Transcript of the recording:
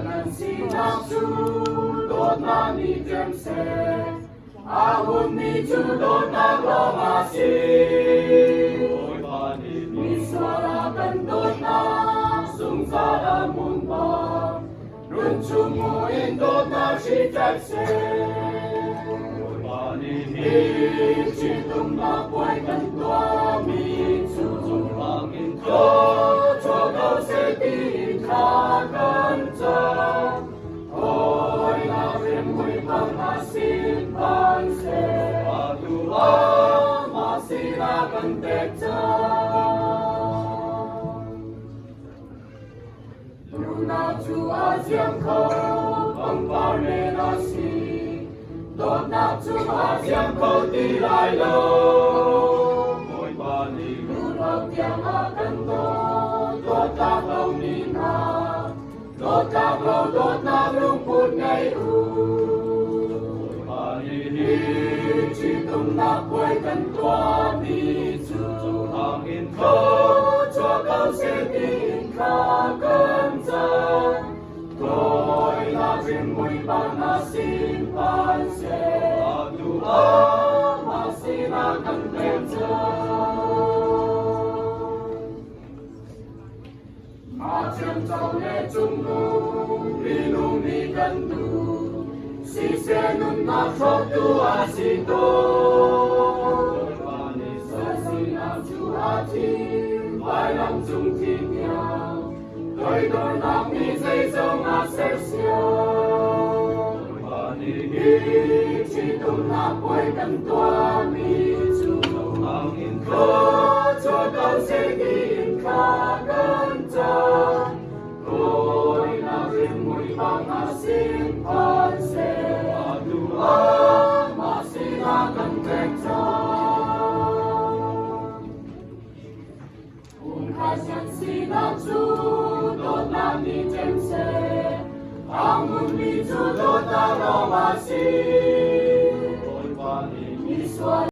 Nan sinak cu dawtnak nih ṭem seh, a hunmi cu dawtnak lawng a si. Bawipa nih Misual a kan dawtnak zungzal a hmun bang, nun chung in dawtnak hri ṭek seh. Bawipa nih Hi ṭhitumnak puai kan tuahmi cu cohlang in Thluachuah ko seh tiin thla kan cam. Hawinak rimhmui bang a sin phan seh. Atu Amah sinah kan pek cang. Nunnak cu a ziam kho, pangpar men a si. Dawtnak cu a ziam kho ti lai lo. Bawipa nih Lunglawm tiang a kan dawt, dawtlak lomi hna, dawtlak lo dawtnak lungput ngei u. Bawipa nih Hi ṭhitumnak puai kan tuahmi cu cohlang in thluachuah ko seh tiin thla kan cam. Dawinak rimhmui bang a sin phan seh. Atu Amah sinah kan pek cang. Mah thiamco le cungnung minung nih kan duh, siseh nunnak hrawktu a si tawn. Bawipa nih Sinak cu a thi, vailam cung thi tiang, toidornak nih zeizong a sersiam. Bawipa nih Hi ṭhitumnak puai kan tuahmi cu cohlang in thluachuah ko seh tiin thla kan cam. Dawinak rimhmui bang a sin phan seh. Atu Amah sinah kan pek cang. Umkhasian sinak cu dawtnak nih ṭem seh, a hmunmi cu dawtnak lawng a si. Bawipa nih Misual.